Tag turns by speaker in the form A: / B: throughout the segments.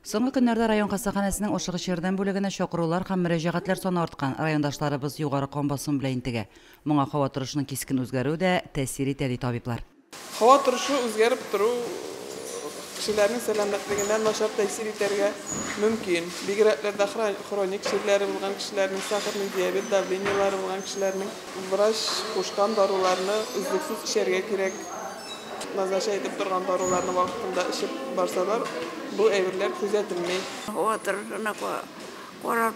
A: Соңгы көннәрдә район хастаханәсенең ашыгыч ярдәм бүлегенә чакырулар һәм мөрәҗәгатьләр саны арткан. Райондашларыбыз югары кан басымы белән интегә. Моңа һава торышының кискен үзгәрүе дә тәэсир итә, ди табиблар.
B: Һава торышы үзгәреп тору кешеләрнең сәламәтлегенә начар тәэсир итәргә мөмкин. Бигрәкләр дә хроник чирләре булган кешеләрнең, сахарный диабет, давлениелары булган кешеләрнең врач кушкан даруларны өзлексез эчәргә кирәк. Назначать итеп торган даруларны вакытында эчеп барсалар, бу әйберләр күзәтелми.
C: Һава торышына карап,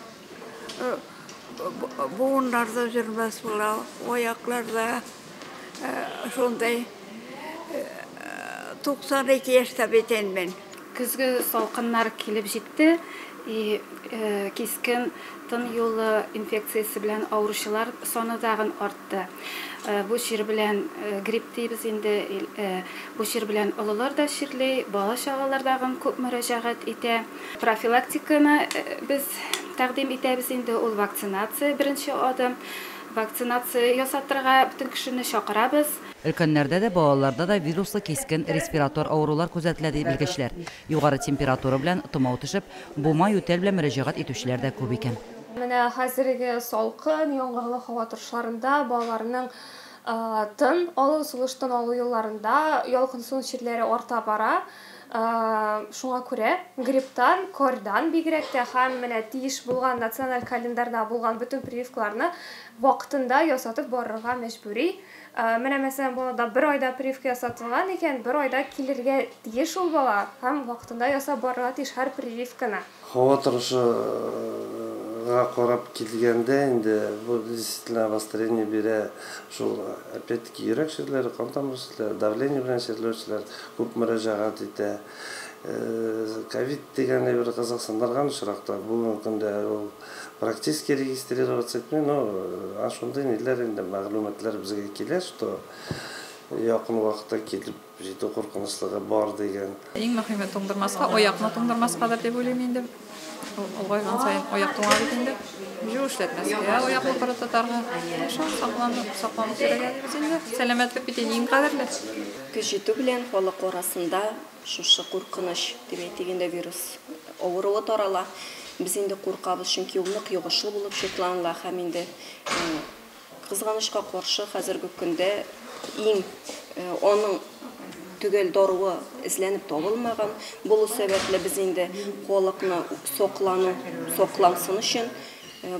C: буыннар да өзелмәс була, аяклар да шундай. 92 яшьтә бит инде мин.
D: Көзге салкыннар килеп җитте, и кискен тын юлы инфекциясе белән авыручылар саны тагын артты. Бу чир белән грипп дибез инде, бу чир белән олылар да чирли, бала-чагалар тагын күп мөрәҗәгать итә. Профилактиканы без тәкъдим итәбез инде, ул вакцинация беренче адым. Вакцинация ясатырга бөтен кешене чакырабыз.
A: Өлкәннәрдә дә, балаларда да вируслы кискен респиратор авырулар күзәтелә, ди белгечләр. Югары температура белән томау төшеп, бума ютәл белән мөрәҗәгать итүчеләр дә күп икән.
E: Менә хәзерге салкын, яңгырлы һава торышларында балаларның тын алу, сулыш тын алу юлларында ялкынсыну чирләре арта бара. Шуңа күрә грипптан, кордан бигрәк тә һәм менә тиеш булган националь календарьда булган бөтен прививкаларны вакытында ясатып барырга мәҗбүри. Менә мәсәлән, балада бер айда прививка ясатылган икән, бер айда килергә тиеш ул бала һәм вакытында ясап барырга тиеш һәр прививканы.
F: Һава торышыга карап килгәндә инде бу действительно обострение бирә. Шул опять-таки йөрәк чирләре, кан тамыр чирләре, давление белән чирләүчеләр күп мөрәҗәгать итә. Ковид дигән әйбер кызыксындырган очракта бүгенге көндә ул практически регистрироваться итми, но шундый ниләр инде мәгълүматлар безгә килә, что якын вакытта килеп җитү куркынычлыгы бар дигән.
G: Иң мөһиме туңдырмаска, аякны туңдырмаскадыр дип уйлыйм инде. Олгайган саен аяк туңа бит инде. Җу эшләтмәскә, аякны коры тотарга. Шул сакланып йөрергә дибез инде. Сәламәтлек бит иң кадерле.
H: Көз җитү белән халык арасында шушы куркыныч дип әйтик инде вирус авыруы тарала. Без инде куркабыз, чөнки ул нык йогышлы булып шикланыла һәм инде кызганычка каршы хәзерге көндә иң аның төгәл даруы эзләнеп табылмаган. Булу сәбәпле без инде халыкны саклансын өчен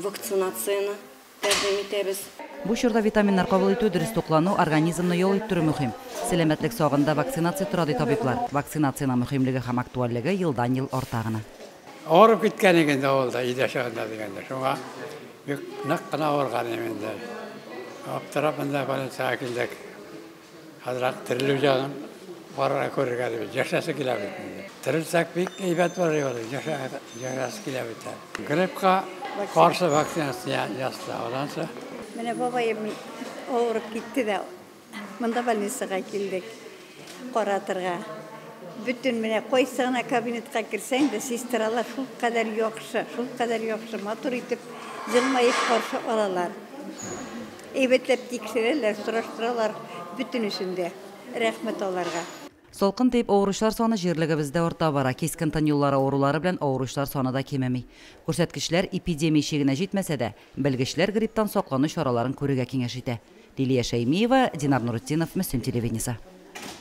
H: вакцинацияне тәкъдим итәбез.
A: Бу чорда витаминнар кабул итү, дөрес туклану, организмны ял иттерү мөһим. Сәламәтлек сагында вакцинация тора, ди табиблар. Вакцинациянең мөһимлеге һәм актуальлеге елдан-ел арта гына.
I: Авырып киткән инде авылда, өйдә чагында дигәндә. Шуңа бик нык кына авырган инде. Аптырап монда больницага килдек. Хәзер терелү ягын барырга күрергә дип, яшәсе килә бит инде. Терелсәк бик әйбәт булыр иде, яшәсе килә бит. Гриппка каршы вакцинация ясала.
J: Менә бабаем авырып китте дә, монда больницага килдек каратырга. Бөтен менә кайсы гына кабинетка керсәң дә, сестралар шул кадәр яхшы, шул кадәр яхшы, матур итеп җылмаеп каршы алалар. Әйбәтләп тикшерәләр, сораштыралар бөтенесен дә. Рәхмәт аларга.
A: Салкын тиеп авыручылар саны җирлегебездә арта бара. Кискен тын юллары авырулары белән авыручылар саны да кимеми. Күрсәткечләр эпидемия чигенә җитмәсә дә, белгечләр грипптан саклану чараларын күрергә киңәш итә. Лилия Шәймиева, Динар Нурутдинов, Мөслим телевидениесе.